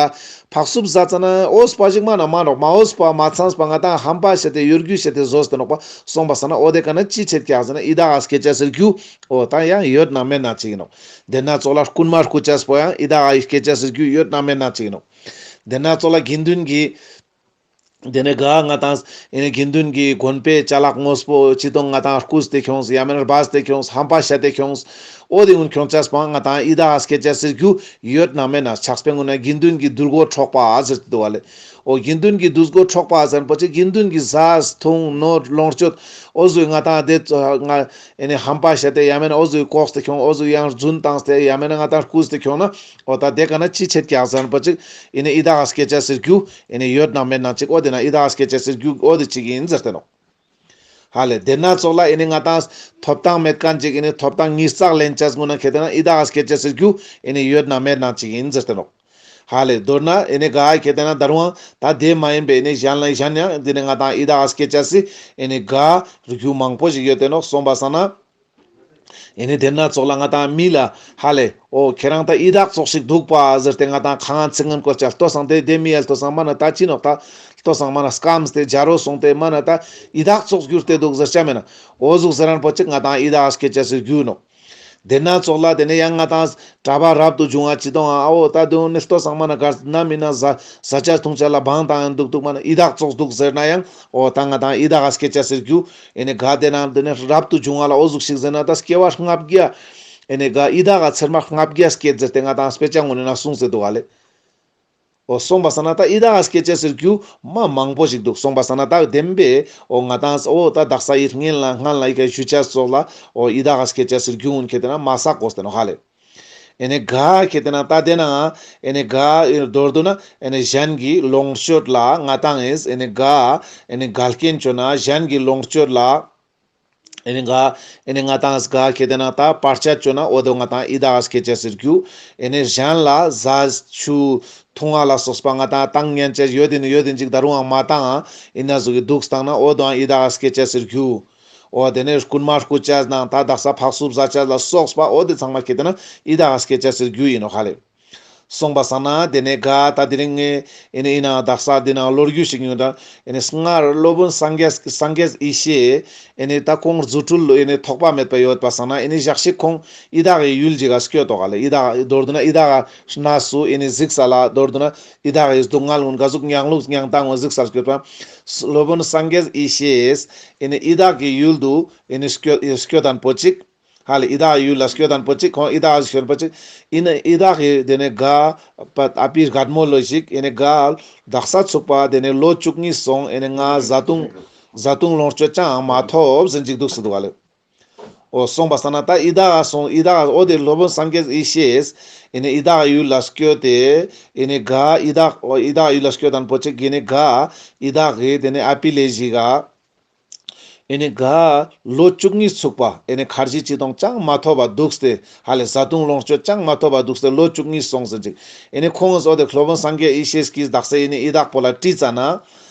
ཕག་སུབ་ཟ་ཙ་ན་འོས་པ་ཞིག་མ་ན་མ་ནོག་མ་འོས་པ་མ་ཚངས་པ་ང་ཏང་ཧམ་པ་བཤད་དེ་གཡོ་སྒྱུ་བཤད་དེ་བཟོས་ཏེ་ནོག་པ་སོང་པ་སང་ན་འོ་དེ་ཀ་ན་ཅི་ཆེད་ཀྱག་ཟེར་ན་ཡི་དྭགས་སྐྱེ་ཆ་སེ་རྒྱུ་འོ་ད་ཡང་ཡོད་ནང་མེད་ནང་ཅིག་ཡིན་ནོག་དེ་ན་ཙོགས་ལ་རྐུན་མ་རྐུ་ཆ་སྤོ་ཡང་ཡི་དྭགས་སྐྱེ་ཆ་སེ་རྒྱུ་ཡོད་ནང་མེད་ནང་ཅིག་ཡིན་ནོག་དེ་ན་ཙོགས་ལ་དགེ་འདུན་གྱི་དེ་ནེ་ག་ང་ཏང་ཨེ་ནི་དགེ་འདུན་གྱི་དགོན་པའི་ཅ་ལག་དངོས་པོ་ཅི་དང་ང་ཏང་རྐུས་ཏེ་ཁྱོངས་ཡང་མེད་ན་སྦས་ཏེ་ཁྱོངས་ཧམ་པ་བཤད་དེ་ཁྱོངས་འོ་དེ་ཀུན་ཁྱོང་ཆ་སྤང་ང་ཏང་ཡི་དྭགས་སྐྱེ་ཆ་སེ་རྒྱུ་ཡོད་ནང་མེད་ནང་ཆགས་པའི་ངོ་ན་དགེ་འདུན་གྱི་དུག་སྒོ་འཕྲོག་པ་ཟེར་ཏེ་འདུག་བ་ལེ། འོ་དགེ་འདུན་གྱི་དུག་སྒོ་འཕྲོག་པ་ཟེར་པོ་ཅི་དགེ་འདུན་གྱི་ཟས་འཐུང་ནོར་ལོངས་སྤྱོད་འོ་ཟུག་ང་ཏང་དེ་ང་ཨེ་ནི་ཧམ་པ་བཤད་དེ་ཡང་མེད་ན་འོ་ཟུག་ལྐོག་སྟེ་ཁྱོང་འོ་ཟུག་ཡང་རྫུན་བཏང་སྟེ་ཡང་མེད་ན་ང་ཏང་རྐུས་ཏེ་ཁྱོང་ན་འོ་ད་དེ་ཀ་ན་ཅི་ཆེད་ཀྱག་ཟེར་པོ་ཅི་ཨེ་ནི་ཡི་དྭགས་སྐྱེ་ཆ་སེ་རྒྱུ་ཨེ་ནི་ཡོད་ནང་མེད་ནང་ཅིག་འོ་དེ་ན་ཡི་དྭགས་སྐྱེ་ཆ་སེ་རྒྱུ་འོ་དེ་ཅིག་ཡིན་ཟེར་ཏེ་ནོག་ཧ་ལེ་དེ་ན་ཙོགས་ལ་ཨེ་ནི་ང་ཏང་ཐོབ་ཐང་མེད་མཁན་ཅིག་ཨེ་ནི་ཐོབ་ཐང་ཉིས་བརྩེགས་ལེན་ཆ་སྒོ་ན་ཁེ་ཏེ་ན་ཡི་དྭགས་སྐྱེ་ཆ་སེ་རྒྱུ་ཨེ་ནི་ཡོད་ནང་མེད་ནང་ཅིག་ཡིན་ཟེར་ཏེ་ནོག་ཧ་ལེ་མདོར་ན་ཨེ་ནི་ག་ཁེ་ཏེ་ན་ད་རུང་ད་དེ་མ་ཡིན་པའི་ཨེ་ནི་གཞན་ལ་གཞན་ཡང་དེ་ནི་ང་ཏང་ཡི་དྭགས་སྐྱེ་ཆ་སེ་ཨེ་ནི་ག་རྒྱུ་མང་པོ་ཞིག་ཡོད་དེ་ནོག་སོང་པ་སང་ན། ཨེ་ནི་དེ་ན་ཙོགས་ལ་ང་ཏང་མི་ལ་ཧ་ལེ་འོ་ཁྱེ་རང་ད་ཡི་དྭགས་ཙོགས་ཤིག་འདུག་པ་ཟེར་ཏེ་ང་ཏང་ཁ་ངན་ཚིག་ངན་བཀོལ་ཆ་ལྟོས་སང་དེ་དེ་མི་ཡ་ལྟོས་སང་མ་ན་ད་ཅི་ནོག་ད་ལྟོས་སང་མ་ན་སྐམས་ཏེ་ཇ་རོ་སོང་སྟེ་མ་ན་ད་ཡི་དྭགས་ཙོགས་གྱུར་ཏེ་འདུག་ཟེར་ཆ་མེད་ན་འོ་ཟུག་ཟེར་རན་པོ་ཅིག་ང་ཏང་ཡི་དྭགས་སྐྱེ་ཆ་སེ་རྒྱུ་ནོག་དེ་ན་ཙོགས་ལ་དེ་ནས་ཡང་ང་ཏང་གྲྭ་པ་རབ་ཏུ་བྱུང་བ་ཅི་དང་ཨ་འོ་ད་དུང་ནི་ལྟོས་སང་མ་ན་གར་ན་མི་ན་ཟ་ཟ་ཆ་འཐུང་ཆ་ལ་བང་དང་འདུག་འདུག་མ་ན་ཡི་དྭགས་ཙོགས་འདུག་ཟེར་ན་ཡང་འོ་ད་ང་ཏང་ཡི་དྭགས་སྐྱེ་ཆ་སེ་རྒྱུ་ཨེ་ནི་ག་དེ་ན་དེ་ནས་རབ་ཏུ་བྱུང་བ་ལ་འོ་ཟུག་ཞིག་ཟེར་ན་ད་སྐྱེ་བ་ལྔ་བརྒྱ་ཨེ་ནི་ག་ཡི་དྭགས་ཚེར་མ་ལྔ་བརྒྱ་སྐྱེད་ཟེར་ཏེ་ང་ཏང་དཔེ་ཆ་ངོ་ནས་ན་གསུངས་ཟེར་འདུག་ག་ལེ། འོ་སོང་པ་སང་ན་ད་ཡི་དྭགས་སྐྱེ་ཆ་སེ་རྒྱུ་མ་མང་པོ་ཞིག་འདུག་སོང་པ་སང་ན་ད་བདེན་པས་འོ་ང་ཏང་འོ་ད་དག་ས་ཡི་སྔན་ལ་སྔན་ལ་ཡི་ག་ཞུ་ཆ་ཙོགས་ལ་འོ་ཡི་དྭགས་སྐྱེ་ཆ་སེ་རྒྱུ་ཀུན་ཁེ་ཏེ་ན་མ་བསགས་དགོས་ཏེ་ནོག་ཧ་ལེ། ཨེ་ནི་ག་ཁེ་ཏེ་ན་ད་དེ་ན་ཨེ་ནི་ག་མདོར་བསྡུ་ན་ཨེ་ནི་གཞན་གྱི་ལོངས་སྤྱོད་ལ་ང་ཏང་ཨེ་ནི་ག་ཨེ་ནི་འགལ་རྐྱེན་བཅོ་ན་གཞན་གྱི་ལོངས་སྤྱོད་ལ་ཨེ་ནི་ག་ཨེ་ནི་ང་ཏང་ག་ཁེ་ཏེ་ན་ད་བར་ཆད་བཅོ་ན་འོ་དོ་ང་ཏང་ཡི་དྭགས་སྐྱེ་ཆ་སེ་རྒྱུ། ཨེ་ནི་གཞན་ལ་ཟ་ཆུ་འཐུང་བ་ལ་སོགས་པ་ང་ཏང་བཏང་ཉན་ཆ་ཡོད་དེ་ནི་ཡོད་དེ་ཅིག་ད་རུང་ཡང་མ་བཏང་ཨ་ཨིན་ན་ཟུག་གི་འདུག་བཏང་ན་འོ་དོའང་ཡི་དྭགས་སྐྱེ་ཆ་སེ་རྒྱུ། འོ་དེ་ནས་རྐུན་མ་རྐུ་ཆ་ནང་ད་དག་ས་ཕག་སུབ་ཟ་ཆ་ལ་སོགས་པ་འོ་དེ་ཚང་མ་ཁེ་ཏེ་ན་ཡི་དྭགས་སྐྱེ་ཆ་སེ་རྒྱུ་ཡིན་ནོག་ཧ་ལེ། སོང་པ་སང་ན་དེ་ནས་ག་ད་དེ་རིང་ངས་ཨེ་ནས་ཨིན་ན་དག་ས་འདི་ན་ལོ་རྒྱུས་ཤིག་ཡོང་ད། ཨེ་ནས་སྔར་སློབ་དཔོན་སངས་རྒྱས་སངས་རྒྱས་ཡེ་ཤེས་ཨེ་ནས་ད་ཁོང་རྫུ་འཕྲུལ་ཨེ་ནས་ཐོགས་པ་མེད་པ་ཡོད་པ་སང་ན་ཨེ་ནས་ཞག་ཞིག་ཁོང་ཡི་དྭགས་ཀྱི་ཡུལ་ཅིག་ག་སྐྱོད་དོ་ག་ལེ། ཡི་དྭགས་མདོར་བསྡུ་ན་ཡི་དྭགས་གནས་སུ་ཨེ་ནས་གཟིགས་ས་ལ་མདོར་བསྡུ་ན་ཡི་དྭགས་ཀྱི་སྡུག་བསྔལ་ཀུན་ག་ཟུག་མྱང་ལུགས་མྱང་སྟངས་ཀུན་གཟིགས་ས་སྐྱོད་པ། སློབ་དཔོན་སངས་རྒྱས་ཡེ་ཤེས་ཨེ་ནས་ཡི་དྭགས་ཀྱི་ཡུལ་དུ་ཨེ་ནས་སྐྱོད་སྐྱོད་དང་པོ་ཅིག་ཧ་ལེ་ཡི་དྭགས་ཡུལ་ལ་སྐྱོད་དང་པོ་ཅིག་ཁོང་ཡི་དྭགས་སྐྱོད་པོ་ཅིག་ཨིན་ན་ཡི་དྭགས་ཀྱི་དེ་ནས་ག་པ་ཨ་པི་རྒད་མོ་ལོ་ཞིག་ཨེ་ནས་ག་དག་ས་ཚུགས་པ་དེ་ནས་ལོ་བཅུ་གཉིས་སོང་ཨེ་ནས་ང་བཟའ་བཏུང་བཟའ་བཏུང་ལོངས་སྤྱོད་ཅང་མ་ཐོབ་ཟེར་ཅིག་འདུག་སེ་འདུག་ག་ལེ། འོ་སོང་པ་སང་ན་ད་ཡི་དྭགས་སོང་ཡི་དྭགས་འོ་དེ་སློབ་དཔོན་སངས་རྒྱས་ཡེ་ཤེས་ཨེ་ནས་ཡི་དྭགས་ཡུལ་ལ་སྐྱོད་དེ་ཨེ་ནས་ག་ཡི་དྭགས་འོ་ཡི་དྭགས་ཡུལ་ལ་སྐྱོད་དང་པོ་ཅིག་ཨེ་ནས་ག་ཡི་དྭགས་ཀྱི་དེ་ནས་ཨ་པི་ལེ་ཞིག་ག་ཨེ་ནས་ག་ལོ་བཅུ་གཉིས་ཚུགས་པ་ཨེ་ནས་ཁར་ཇི་ཅི་དང་ཅང་མ་ཐོབ་པ་འདུག་སྟེ་ཧ་ལེ་བཟའ་བཏུང་ལོངས་སྤྱོད་ཅང་མ་ཐོབ་པ་འདུག་སྟེ་ལོ་བཅུ་གཉིས་སོང་ཟེར་ཅིག་ཨེ་ནས་ཁོང་ངི་འོ་དེ་སློབ་དཔོན་སངས་རྒྱས་ཡེ་ཤེས་ཀྱིས་དག་ས་ཨེ་ནས་ཡི་དྭགས་པོ་ལ་དྲིས་ཙ་ན།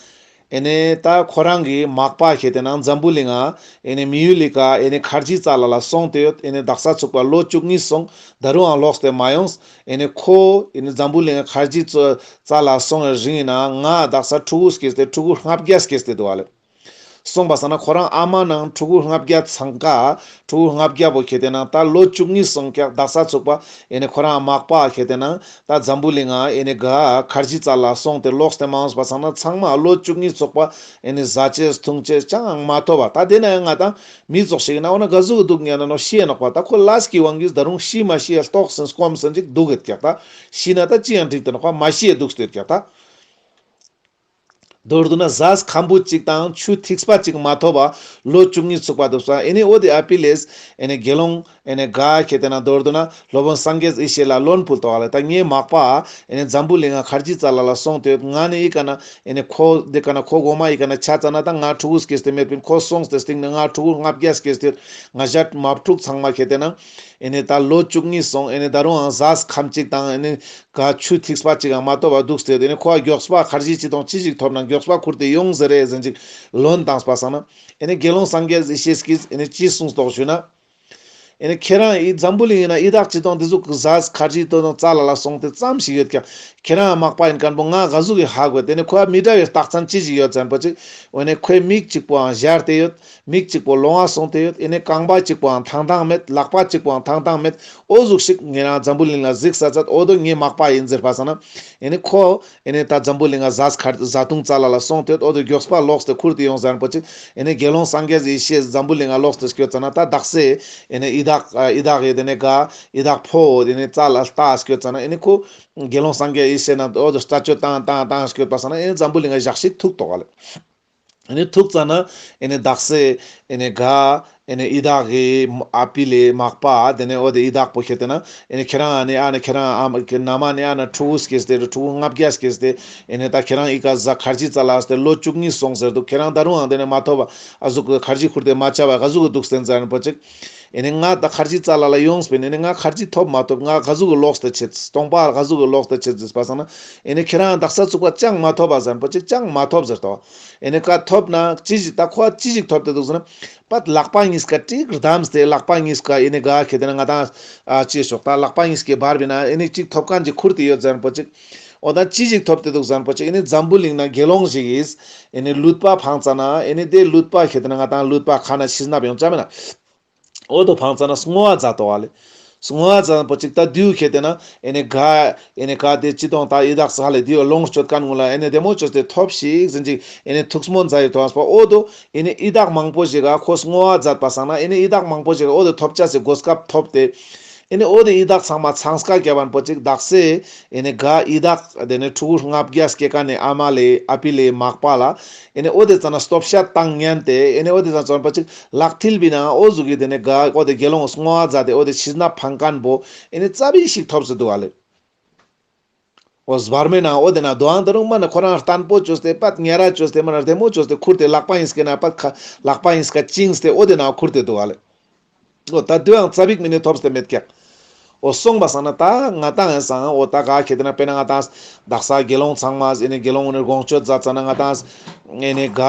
ཨེ་ནས་ད་ཁོ་རང་གི་མག་པ་ཁེ་ཏེ་ན་འཛམ་བུ་གླིང་ང་ཨེ་ནས་མི་ཡུལ་ལི་ཀ་ཨེ་ནས་ཁར་ཇི་ཙལ་ལ་ལ་སོང་སྟེ་ཡོད། ཨེ་ནས་དག་ས་ཚུགས་པ་ལོ་བཅུ་གཉིས་སོང་ད་རུང་ཡང་ལོག་སྟེ་མ་ཡོངས། ཨེ་ནས་ཁོ་ཨེ་ནས་འཛམ་བུ་གླིང་ང་ཁར་ཇི་ཙལ་ལ་སོང་བའི་རིང་ན་ང་དག་ས་ཕྲུ་གུ་སྐྱེས་ཏེ་ཕྲུ་གུ་ལྔ་བརྒྱ་སྐྱེས་ཏེ་འདུག་ག་ལེ། སོང་པ་སང་ན་ཁོ་རང་ཨ་མ་ནང་ཕྲུ་གུ་ལྔ་བརྒྱ་ཚང་ཀ་ཕྲུ་གུ་ལྔ་བརྒྱ་པོ་ཁེ་ཏེ་ན་ད་ལོ་བཅུ་གཉིས་སོང་ཀྱག་དག་ས་ཚུགས་པ་ཨེ་ནས་ཁོ་རང་མག་པ་ཁེ་ཏེ་ན་ད་འཛམ་བུ་གླིང་ང་ཨེ་ནས་ག་ཁར་ཇི་ཙལ་ལ་སོང་སྟེ་ལོག་སྟེ་མ་ཡོངས་པ་སང་ན་ཚང་མ་ལོ་བཅུ་གཉིས་ཚུགས་པ་ཨེ་ནས་ཟ་ཅེས་འཐུང་ཅེས་ཅང་མ་ཐོབ་པ། ད་དེ་ན་ཡང་ང་དང་མི་ཚོགས་ཤིག་ན་འོ་ན་ག་ཟུག་གི་འདུག་ཉན་ན་ནོ་ཤི་ཡ་ནོག་པ། ད་ཁོ་ལས་ཀྱི་དབང་གིས་ད་རུང་ཤི་མ་ཤི་ཡ་ལྟོགས་སེ་སྐོམ་སེ་ཅིག་འདུག་གེད་ཀྱག་ད། ཤི་ན་ད་ཅི་ཡང་འགྲིག་ཏེ་ནོག་པ། མ་ཤི་ཡ་འདུག་སྟེ་ཀྱག་ད། མདོར་བསྡུ་ན་ཟས་ཁམ་བུ་ཅིག་དང་ཆུ་ཐིགས་པ་ཅིག་མ་ཐོབ་པ་ལོ་བཅུ་གཉིས་ཚུགས་པ་འདུག་ས། ཨེ་ནས་འོ་དེ་ཨ་པི་ལེས་ཨེ་ནས་དགེ་སློང་ཨེ་ནས་ག་ཁེ་ཏེ་ན་མདོར་བསྡུ་ན་སློབ་དཔོན་སངས་རྒྱས་ཡེ་ཤེས་ལ་ལོན་ཕུལ་ཏོ་ག་ལེ། ད་ངའི་མག་པ་ཨེ་ནས་འཛམ་བུ་གླིང་ང་ཁར་ཇི་ཙལ་ལ་ལ་སོང་སྟེ་ཡོད། ང་ནི་ཨི་ཀ་ན་ཨེ་ནས་ཁོ་དེ་ཀ་ན་ཁོ་གོ་མ་ཨི་ཀ་ན་ཆ་ཙ་ན་ད་ང་ཕྲུ་གུ་སྐྱེས་ཏེ་མེད་པིན། ཁོ་སོང་སྟེ་སྟིང་ནས་ང་ཕྲུ་གུ་ལྔ་བརྒྱ་སྐྱེས་ཏེ་ཡོད། ང་ཞག་མ་ཕྲུག་ཚང་མ་ཁེ་ཏེ་ན་ཨེ་ནས་ད་ལོ་བཅུ་གཉིས་སོང་ཨེ་ནས་ད་རུང་ཡང་ཟས་ཁམ་ཅིག་དང་ཨེ་ནས་ག་ཆུ་ཐིགས་པ་ཅིག་ཡང་མ་ཐོབ་པ་འདུག་སྟེ། དེ་ནས་ཁོ་མགྱོགས་པ་ཁར་ཇི་ཅི་དང་ཅི་ཞིག་ཐོབ་ན་མགྱོགས་པ་ཁུར་ཏེ་ཡོང་ཟེར་རེ་ཟེར་ཅིག་ལོན་བཏངས་པ་སང་ན། ཨེ་ནས་དགེ་སློང་སངས་རྒྱས་ཡེ་ཤེས་ཀྱིས་ཨེ་ནས་ཅི་གསུངས་ཏོག་ཞུ་ན། ཨེ་ནས་ཁྱེད་རང་ཡི་འཛམ་བུ་གླིང་ཡིན་ན་ཡི་དྭགས་ཅི་དང་དེ་ཟུག་གི་ཟས་ཁར་ཇི་དང་ཙལ་ལ་ལ་སོང་སྟེ་ཙམ་ཞིག་ཡོད་ཀྱག་ཁྱེད་རང་མག་པ་ཡིན་མཁན་པོ་ང་ག་ཟུག་གི་ཧ་གོ། དེ་ནས་ཁོ་མི་འདྲ་བའི་རྟགས་མཚན་ཅི་ཞིག་ཡོད་ཟེར་ན་པོ་ཅིག་འོ་ནས་ཁོའི་མིག་གཅིག་པོའང་ཞར་ཏེ་ཡོད། མིག་གཅིག་པོ་ལོང་བ་སོང་སྟེ་ཡོད། ཨེ་ནས་རྐང་པ་གཅིག་པོའང་ཐང་ཐང་མེད། ལག་པ་གཅིག་པོའང་ཐང་ཐང་མེད། འོ་ཟུག་ཞིག་ངེད་རང་འཛམ་བུ་གླིང་ལ་གཟིགས་ས་ཚད་འོ་དོ་ངའི་མག་པ་ཡིན་ཟེར་པ་སང་ན། ཨེ་ནས་ཁོ་ཨེ་ནས་ད་འཛམ་བུ་གླིང་ང་ཟས་ཁར་བཟའ་བཏུང་ཙལ་ལ་ལ་སོང་སྟེ་ཡོད། འོ་དོ་མགྱོགས་པ་ལོག་སྟེ་ཁུར་ཏེ་ཡོང་ཟེར་ན་པོ་ཅིག་ཨེ་ནས་དགེ་སློང་སངས་རྒྱས་ཡེ་ཤེས་འཛམ་བུ་གླིང་ང་ལོག་སྟེ་སྐྱོད་ཙ་ན་ད་དག་ས་ཨེ་ནས་ཡི་དྭགས་ཡི་དྭགས་ཡི་དེ་ནས་ག་ཡི་དྭགས་ཕོ་དེ་ནས་ཙལ་ལ་ལྟ་སྐྱོད་ཙ་ན་ཨེ་ནས་ཁོ་དགེ་སློང་སངས་རྒྱས་ཡེ་ཤེས་ན་འོ་དོ་རྩད་གཅོད་བཏང་བཏང་བཏང་སྐྱོད་པ་སང་ན་ཨེ་ནས་འཛམ་བུ་གླིང་ང་ཞག་ཞིག་ཐུག་ཏོག་ག་ལེ། ཨེ་ནས་ཐུག་ཙ་ན་ཨེ་ནས་དག་ས་ཨེ་ནས་ག་ཨེ་ནས་ཡི་དྭགས་ཀྱི་ཨ་པི་ལེ་མག་པ་དེ་ནས་འོ་དེ་ཡི་དྭགས་པོ་ཁྱེར་ཏེ་ན་ཨེ་ནས་ཁྱེད་རང་ཨ་ནི་ཨ་ནི་ཁྱེད་རང་ཨ་མ་ན་མ་ནི་ཨ་ན་ཕྲུ་གུ་སྐྱེས་ཏེ་ཕྲུ་གུ་ལྔ་བརྒྱ་སྐྱེས་ཏེ་ཨེ་ནས་ད་ཁྱེད་རང་ཨི་ཀ་ཟ་ཁར་ཇི་ཙལ་ལ་སྟེ་ལོ་བཅུ་གཉིས་སོང་ཟེར་འདུག་ཁྱེད་རང་ད་རུང་ཨང་དེ་ནས་མ་ཐོབ་པ་ཨ་ཟུག་གི་ཁར་ཇི་ཁུར་ཏེ་མ་ཆ་བ་ག་ཟུག་གི་འདུག་སྟེ་ཟེར་ན་པོ་ཅིག་ཨེ་ནས་ང་ད་ཁར་ཇི་ཙལ་ལ་ལ་ཡོངས་པས་ཨེ་ནས་ང་ཁར་ཇི་ཐོབ་མ་ཐོབ་ང་ག་ཟུག་གི་ལོག་སྟེ་ཆེད་སྟོང་པ་ག་ཟུག་གི་ལོག་སྟེ་ཆེད་ཟེར་པ་སང་ན་ཨེ་ནས་ཁྱེད་རང་དག་ས་ཚུགས་པ་ཅང་མ་ཐོབ་པ་ཟེར་ན་པོ་ཅིག་ཅང་མ་ཐོབ་ཟེར་ཏོ། ཨེ་ནས་ཀ་ཐོབ་ན་ཅི་ཞིག་ད་ཁོ་ཅི་ཞིག་ཐོབ་སྟེ་འདུག་ཟེར་ན། པད་ལག་པ་གཉིས་ཀ་ཀྲིག་བསྡམས་ཏེ་ལག་པ་གཉིས་ཀ་ཨེ་ནས་ག་ཁེ་ཏེ་ན་ང་དང་ཨ་ཅི་ཞོག་ད་ལག་པ་གཉིས་ཀའི་བར་བི་ན་ཨེ་ནས་ཅིག་ཐོབ་མཁན་ཅིག་ཁུར་ཏེ་ཡོད་ཟེར་ན་པོ་ཅིག་འོ་ད་ཅི་ཞིག་ཐོབ་སྟེ་འདུག་ཟེར་ན་པོ་ཅིག་ཨེ་ནས་འཛམ་བུ་གླིང་ན་དགེ་སློང་ཞིག་གིས་ཨེ་ནས་ལུད་པ་འཕངས་ཙ་ན་ཨེ་ནས་དེ་ལུད་པ་ཁེ་ཏེ་ན་ང་དང་ལུད་པ་ཁ་ན་ཤི་ན་བ་ཡོང་ཅ་མེད་ན། འོ་དོ་འཕངས་ཙ་ན་བསྔོ་བ་མཛད་དོ་བ་ལེ། བསྔོ་བ་མཛད་པོ་ཅིག་ད་དུས་ཁེ་ཏེ་ན་ཨེ་ནས་ག་ཨེ་ནས་ག་དེ་ཅི་དང་ད་ཡི་དྭགས་ས་ལེ་དུས་ལོངས་སྤྱོད་མཁན་ངུ་ལ་ཨེ་ནས་བདེ་མོ་བཅོས་ཏེ་ཐོབ་ཤིག་ཟེར་ཅིག་ཨེ་ནས་ཐུགས་སྨོན་མཛད་ཡོད་དོ་བ་འོ་དོ་ཨེ་ནས་ཡི་དྭགས་མང་པོ་ཞིག་ག་ཁོ་བསྔོ་བ་མཛད་པ་སང་ན་ཨེ་ནས་ཡི་དྭགས་མང་པོ་ཞིག་ག་འོ་དོ་ཐོབ་ཅ་སི་གོ་སྐབས་ཐོབ་སྟེ་ཨེ་ནས་འོ་དེ་ཡི་དྭགས་ཚང་མ་ཚང་སྐ་རྒྱབ་པན་པོ་ཅིག་དག་ས་ཨེ་ནས་ག་ཡི་དྭགས་དེ་ནས་ཕྲུ་གུ་ལྔ་བརྒྱ་སྐྱེ་མཁན་ནི་ཨ་མ་ལེ་ཨ་པི་ལེ་མག་པ་ལ་ཨེ་ནས་འོ་དེ་ཙ་ན་སྟོབས་ཤ་བཏང་ཉན་ཏེ་ཨེ་ནས་འོ་དེ་ཙ་ན་ཙོན་པ་ཅིག་ལག་མཐིལ་བི་ན་འོ་ཟུག་གི་དེ་ནས་ག་འོ་དེ་དགེ་སློང་བསྔོ་བ་མཛད་དེ་འོ་དེ་ཤི་ན་འཕངས་མཁན་པོ་ཨེ་ནས་ཙ་པིག་ཞིག་ཐོབ་སེ་འདུག་ག་ལེ། འོ་བར་མེ་ན་འོ་དེ་ན་དོའང་ད་རུང་མ་ན་ཁོ་རང་བརྟན་པོ་བཅོས་ཏེ་པད་ཉ་ར་བཅོས་ཏེ་མ་ན་བདེ་མོ་བཅོས་ཏེ་ཁུར་ཏེ་ལག་པ་ཡིན་སྐེ་ན་པད་ཁ་ལག་པ་ཡིན་སྐ་བཅིངས་ཏེ་འོ་དེ་ན་ཁུར་ཏེ་འདུག་ག་ལེ། འོ་ད་དུའང་ཙ་པིག་མི་ནི་ཐོབ་སྟེ་མེད་ཀྱག་འོ་སོང་པ་སང་ན་ད་ང་དང་ཡང་སང་འོ་ད་ག་ཁེ་ཏེ་ན་དཔེར་ན་ང་དང་དག་ས་དགེ་སློང་ཚང་མ་ཨེ་ནས་དགེ་སློང་ནས་དགོངས་སྤྱོད་མཛད་ཙ་ན་ང་དང་ཨེ་ནས་ག་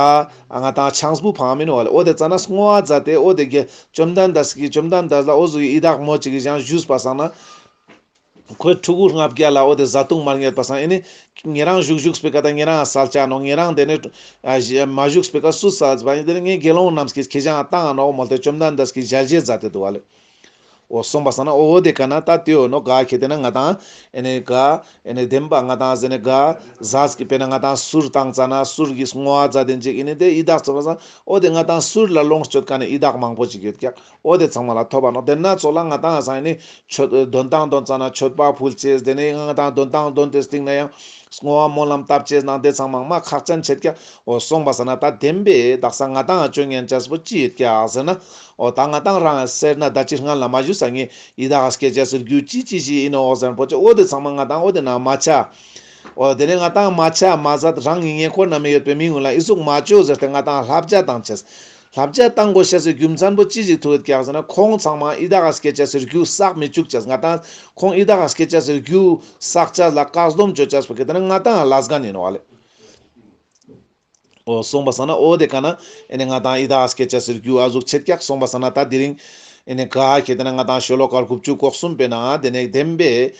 ང་དང་ཆང་བུ་འཕངས་མིན་འོ་ལེ། འོ་དེ་ཙ་ན་བསྔོ་བ་མཛད་དེ་འོ་དེ་དགེ་བཅོམ་ལྡན་འདས་ཀྱི་བཅོམ་ལྡན་འདས་ལ་འོ་ཟུག་ཡི་དྭགས་མོ་ཅིག་གིས་ཀྱང་ཞུས་པ་སང་ན། ཁོའི་ཕྲུ་གུ་ལྔ་བརྒྱ་ལ་འོ་དེ་བཟའ་བཏུང་མ་རྙེད་པ་སང་ཨེ་ནི་ཉེ་རང་བཞུགས་བཞུགས་པའི་ཀ་ད་ཉེ་རང་སལ་ཆ་ནོག། ཉེ་རང་དེ་ནི་ཨ་ཞི་མ་བཞུགས་པའི་ཀ་སུ་སལ་ཆ་བ་ཡིན། དེ་ནི་ངའི་དགེ་སློང་རྣམས་ཀྱིས་ཁྱེད་ཅག་བཏང་ནོག་མོལ་ཏེ་བཅོམ་ལྡན་འདས་ཀྱིས་ཞལ་བཞེས་མཛད་དེ་འདུག་བ་ལེ། འོ་སོང་པ་སང་ན་འོ་དེ་ཀ་ན་ད་དེ་འོ་ནོ་ག་ཁེ་དེ་ན་ང་དང་ཨེ་ནི་ག་ཨེ་ནི་བདེན་པ་ང་དང་ཟེར་ནི་ག་ཟས་ཀྱི་དཔེར་ན་ང་དང་གསུར་བཏང་ཙ་ན་གསུར་གྱི་བསྔོ་བ་མཛད་དེ་ཅིག་ཨེ་ནི་དེ་ཡི་དྭགས་ཚོ་པ་སང་འོ་དེ་ང་དང་གསུར་ལ་ལོངས་སྤྱོད་མཁན་ནི་ཡི་དྭགས་མང་པོ་ཅིག་ཡོད་ཀྱག། འོ་དེ་ཚང་མ་ལ་ཐོབ་པ་ནོག། དེ་ན་ཚོ་ལ་ང་དང་ས་ཨེ་ནི་མཆོད་དོན་དང་དོན་ཙ་ན་མཆོད་པ་ཕུལ་ཅེས། དེ་ནས་ང་དང་དོན་དང་དོན་དེ་སྟེང་ན་ཡང་བསྔོ་བ་སྨོན་ལམ་བཏབ་ཅེས་ནང་དེ་ཚང་མ་མ་ཁག་ཅན་ཆེད་ཀྱག། འོ་སོང་པ་སང་ན་ད་བདེན་པའི་དག་ས་ང་དང་ཅོ་ཉན་ཅེས་པོ་ཅི་ཡོད་ཀྱག་ཟེར་ན། འོ་ད་ང་དང་རང་སེར་སྣ་ད་ཅི་སྔན་ལ་མ་ཞུས་ས་ངས་ཡི་དྭགས་སྐྱེ་ཅེས་སི་རྒྱུ་ཅི་ཅི་ཞིག་ཡིན་ནོག་ཟེར་པོ་ཅི་འོ་དེ་ཚང་མ་ང་དང་འོ་དེ་ན་མ་ཆ། འོ་དེ་ནས་ང་དང་མ་ཆ་མ་ཟད་རང་གི་ཉེ་འཁོར་ན་མི་ཡོད་པའི་མི་ངུ་ལ་ཨི་ཟུག་མ་ཅོ་ཟེར་ཏེ་ང་དང་བསླབ་བྱ་བཏང་ཅེས། བསླབ་བྱ་བཏང་དགོས་ཤེས་སི་རྒྱུ་མཚན་པོ་ཅི་ཞིག་ཐུག་ཡོད་ཀྱག་ཟེར་ན་ཁོང་ཚང་མ་ཡི་དྭགས་སྐྱེ་ཅེས་སི་རྒྱུ་བསགས་མི་བཅུག་ཅེས། ང་དང་ཁོང་ཡི་དྭགས་སྐྱེ་ཅེས་སི་རྒྱུ་བསགས་ཅེས་ལ་བཀག་སྡོམ་ཅོ་ཅེས་པོ་གི་དེ་ནི་ང་དང་ལས་འགན་ཡིན་ནོག་ལེ། འོ་སོང་པ་སང་ན་འོ་དེ་ཀ་ན་ཨེ་ནི་ང་དང་ཡི་དྭགས་སྐྱེ་ཅེས་སི་རྒྱུ་ཨ་ཟུག་ཆེད་ཀྱག། སོང་པ་སང་ན་ད་དེ་རིང་ཨེ་ནི་ག་ཁེ་དེ་ན་ང་དང་ཤོ་ལོ་ཀ་དགུ་བཅུ་གོ་གསུམ་པའི་ནང་དེ་ནས་བདེན་པའི་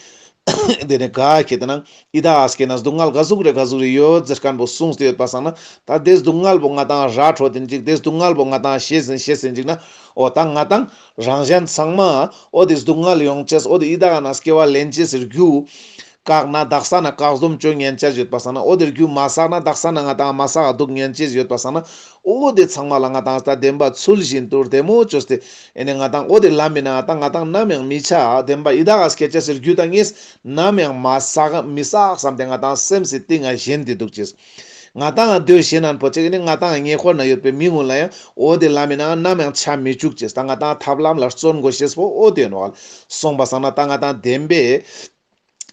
དེ་ནས་ག་ཁེ་དེ་ན་ཡི་དྭགས་སྐྱེ་ན་སྡུག་བསྔལ་ག་ཟུག་རེ་ག་ཟུག་རེ་ཡོད་ཟེར་མཁན་པོ་གསུངས་ཏེ་ཡོད་པ་སང་ན་ད་དེ་སྡུག་བསྔལ་པོ་ང་དང་ར་འཕྲོད་དེ་ཅིག། དེ་སྡུག་བསྔལ་པོ་ང་དང་ཤེས་ཟིན་ཤེས་ཟིན་ཅིག་ན་འོ་ད་ང་དང་རང་གཞན་ཚང་མ་འོ་དེ་སྡུག་བསྔལ་ཡོང་ཅེས་འོ་དེ་ཡི་དྭགས་ན་སྐྱེ་བ་ལེན་ཅེས་སི་རྒྱུ་བཀག་ན་དག་ས་ན་བཀག་སྡོམ་ཅོ་ཉན་ཅེས་ཡོད་པ་སང་ན། འོ་དེ་རྒྱུ་མ་བསགས་ན་དག་ས་ན་ང་དང་མ་བསགས་འདུག་ཉན་ཅེས་ཡོད་པ་སང་ན། འོ་དེ་ཚང་མ་ལ་ང་དང་ད་བདེན་པ་ཚུལ་བཞིན་དུ་བདེ་མོ་བཅོས་ཏེ་ཨེ་ནི་ང་དང་འོ་དེ་ལམ་མི་ན་ང་དང་ང་དང་ནམ་ཡང་མི་ཆ། བདེན་པ་ཡི་དྭགས་སྐྱེ་ཅེས་སི་རྒྱུ་ད་ངས་ནམ་ཡང་མ་བསགས་མི་བསགས་བསམ་སྟེ་ང་དང་སེམས་སི་གཏིང་ང་ཞེན་ཏེ་འདུག་ཅེས། ང་དང་འདོད་ཞེན་ནན་པོ་ཅིག་ཨེ་ནི་ང་དང་ཉེ་འཁོར་ན་ཡོད་པའི་མི་ངུ་ལ་ཡང་འོ་དེ་ལམ་མི་ན་ནམ་ཡང་ཆ་མི་བཅུག་ཅེས། ད་ང་དང་ཐབས་ལམ་ལ་བརྩོན་དགོས་ཤེས་པོ་འོ་དེ་ནོག། སོང་པ་སང་ན་ད་ང་དང་བདེན་པའི་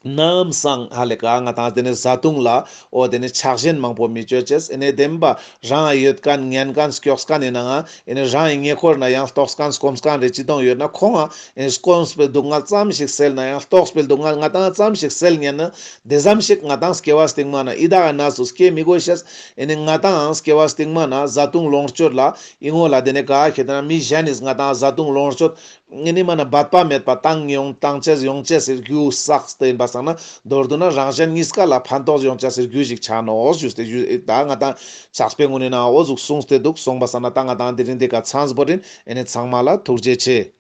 ནམ་སང་ཧ་ལས་ཀ་ང་དང་དེ་ནས་བཟའ་བཏུང་ལ་འོ་དེ་ནས་ཆགས་ཞེན་མང་པོ་མི་ཅོ་ཅེས། ཨེ་ནས་བདེན་པ་རང་ཡོད་མཁན་ཉན་མཁན་སྐྱོགས་མཁན་ཡིན་ནའང་ཨེ་ནས་རང་ཡི་ཉེ་འཁོར་ན་ཡང་ལྟོགས་མཁན་སྐོམ་མཁན་རེ་ཅི་དང་ཡོད་ན་ཁོང་ཨེ་ནས་སྐོམ་པའི་སྡུག་བསྔལ་ཙམ་ཞིག་སེལ་ན་ཡང་ལྟོགས་པའི་སྡུག་བསྔལ་ང་དང་ཙམ་ཞིག་སེལ་ཉན་ན་དེ་ཙམ་ཞིག་ང་དང་སྐྱེ་བ་སྟིང་མ་ན་ཡི་དྭགས་ན་སུ་སྐྱེ་མི་དགོས་ཤེས། ཨེ་ནས་ང་དང་སྐྱེ་བ་སྟིང་མ་ན་བཟའ་བཏུང་ལོངས་སྤྱོད་ལ་ཨི་ངོ་ལ་དེ་ནས་ག་ཁེ་དེ་ན་མི་གཞན་ནི་ང་དང་བཟའ་བཏུང་ལོངས་སྤྱོད་ངེ་ནི་མ་ན་འབད་པ་མེད་པ་བཏང་ཡོང་བཏང་ཅེས་ཡོང་ཅེས་སི་རྒྱུ་བསགས་ཏེ་ཡིན་པ་སང་ན་མདོར་བསྡུ་ན་རང་གཞན་གཉིས་ཀ་ལ་ཕན་ཐོགས་ཡོང་ཅེས་སི་རྒྱུ་ཞིག་ཆ་ནོག་ཞུས་ཏེ་ཞུ་ད་ང་དང་ཕྱག་དཔེ་ངོ་ནས་ན་འོ་ཟུག་གསུངས་ཏེ་འདུག། སོང་པ་སང་ན་ད་ང་དང་དེ་རིང་འདི་ཀ་ཚང་བོ་རིན། ཨེ་ནི་ཚང་མ་ལ་ཐུགས་རྗེ་ཆེ།